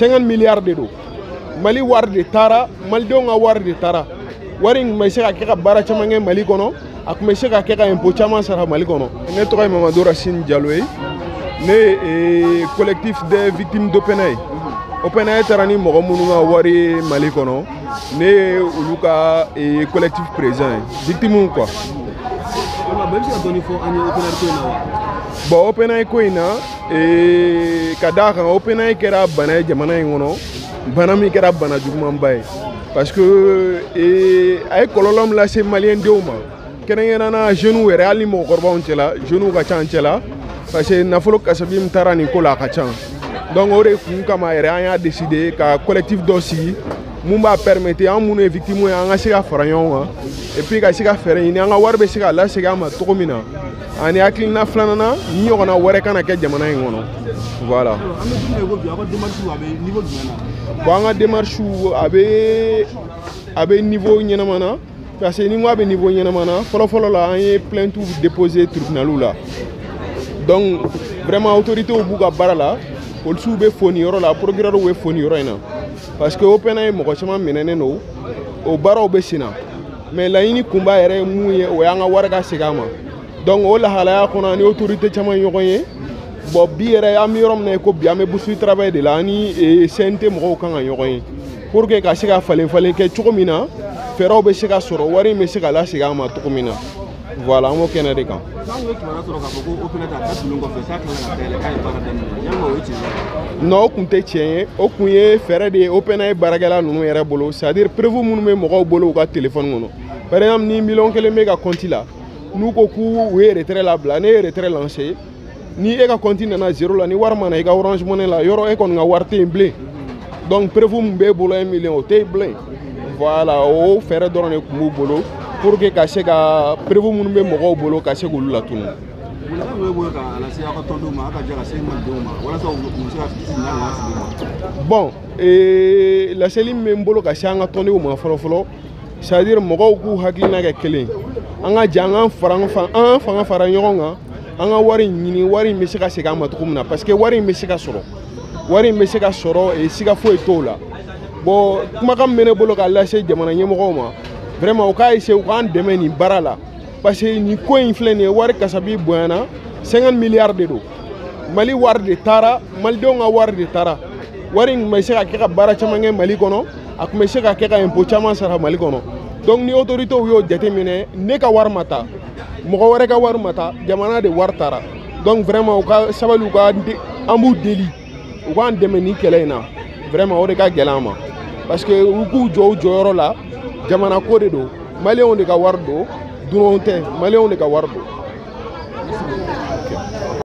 50 milliards de don. Mali wari de taara, malidenw ka wari de taara. Wari in tun bɛ se ka kɛ ka baara caman kɛ Mali kɔnɔ, a tun bɛ se ka kɛ ka impôt caman sara Mali kɔnɔ. Ne tɔgɔ ye Mamadu Racine Diallo ye. Ne ye collectif des victimes d'OpenAI. OpenAI taara ni mɔgɔ minnu ka wari ye Mali kɔnɔ, ne ye olu ka collectif président ye, victime quoi. Bɛɛ bɛ se ka dɔɔni fɔ an ye OpenAI ko in na wa? Bon, OpenAI ko in na, ka d'a kan OpenAI kɛra bana ye jamana in kɔnɔ, bana min kɛra bana jugumanba ye, parce que a ye kɔlɔlɔ min lase maliyɛn denw ma, kɛrɛnkɛrɛnnenya jeunes yɛrɛ, hali ni mɔgɔkɔrɔbaw cɛla, jeunes ka ca an cɛla, parce que nafolo kasabi min taara nin ko la, a ka ca. Donc o de kun kama yɛrɛ, an y'a décider ka collectif dɔ sigi mun b'a permettre an minnu ye victime ye, an ka se ka fara ɲɔgɔn kan et puis ka se ka fɛɛrɛ ɲini an ka wari bɛ se ka lasegin an ma cogo min na, ani hakilina filanan na, ni ɲɔgɔnna wɛrɛ kana kɛ jamana in kɔnɔ. Voilà. An bɛ don min na i ko bi, aw ka démarche a bɛ niveau jumɛn na? Bon, an ka démarche a bɛ niveau ɲɛnama na, parce que ni n ko a bɛ niveau ɲɛnama na, fɔlɔ fɔlɔ la, an ye plainte déposé tribunal la. Donc vraiment, autorités b'u ka baara la, polisiw bɛ fo nin yɔrɔ la, procureur bɛ fo nin yɔrɔ in na, parce que OpenAI mɔgɔ caman minɛnen don, o baaraw bɛ sen na. Mais laɲini kunba yɛrɛ ye mun ye, o y'an ka wari ka segin an ma. Donc o lahalaya kɔnɔ, ani autorité caman ɲɔgɔn ye. Bon, bi yɛrɛ, an bɛ yɔrɔ min na i ko bi, an bɛ bourse travail de la, ani CNT mɔgɔw kan ka ɲɔgɔn ye pour que ka se ka falen falen kɛ cogo min na, fɛɛrɛw bɛ se ka sɔrɔ, wari in bɛ se ka lasegin an ma cogo min na. Voilà, an b'o kɛnɛ de kan. N'anw ye kibaruya sɔrɔ k'a fɔ ko OpenAI a datugulen kɔfɛ, k'a tilala ka dayɛlɛ, k'a ye baara daminɛ, yalima o ye tiɲɛ ye? Non, o kun tɛ tiɲɛ ye. O kun ye fɛɛrɛ de ye OpenAI baarakɛla ninnu yɛrɛ bolo, c'est à dire preuve minnu bɛ mɔgɔw bolo u ka téléphone kɔnɔ. Par exemple, ni miliyɔn 1 bɛ ka compte la, n'u ko k'u ye retrait labila, ne ye retrait lancé, ni e ka compte nana zéro la, ni wari ma na i ka Orange Money la, yɔrɔ e kɔni ka wari tɛ yen bilen. Donc preuve min b'e bolo, 1 million, o tɛ yen bilen. Voilà, o fɛɛrɛ dɔrɔn de tun b'u bolo pour que ka se ka preuve minnu bɛ mɔgɔw bolo, ka se k'olu latunu. Welewelekan jumɛn b'e bolo k'a lase aw ka tɔndenw ma, aw ka jɛ ka se malidenw ma, walasa u bɛ se ka kisi nin ɲɔgɔnna fili ma? Bon, laseli min bɛ n bolo ka se an ka tɔndenw ma fɔlɔ fɔlɔ, c'est à dire mɔgɔw k'u hakilina kɛ kelen, an ka jɛ an ka fara an fanga fara ɲɔgɔn kan, an ka wari ɲini, wari in bɛ se ka segin an ma cogo min na, parce que wari in bɛ se ka sɔrɔ, wari in bɛ se ka sɔrɔ, siga foyi t'o la. Bon, kumakan min bɛ ne bolo k'a lase jamana ɲɛmɔgɔw ma, vraiment, u k'a essayer u k'an dɛmɛ nin baara la, parce que nin ko in filɛ nin ye, wari kasabi bonyana, 50 milliards de don. Mali wari de taara, malidenw ka wari de taara. Wari in tun bɛ se ka kɛ ka baara caman kɛ Mali kɔnɔ, a tun bɛ se ka kɛ ka impôt caman sara Mali kɔnɔ. Donc ni autorités y'o jateminɛ, ne ka wari ma taa, mɔgɔ wɛrɛ ka wari ma taa, jamana de wari taara. Donc vraiment, u ka sabali, u ka an b'u deli u k'an dɛmɛ nin kɛlɛ in na. Vraiment, o de ka gɛlɛn an ma, parce que u k'u jɔ u jɔyɔrɔ la, jamana ko de don, maliyɛnw de ka wari don, dunanw tɛ, maliyɛnw de ka wari don.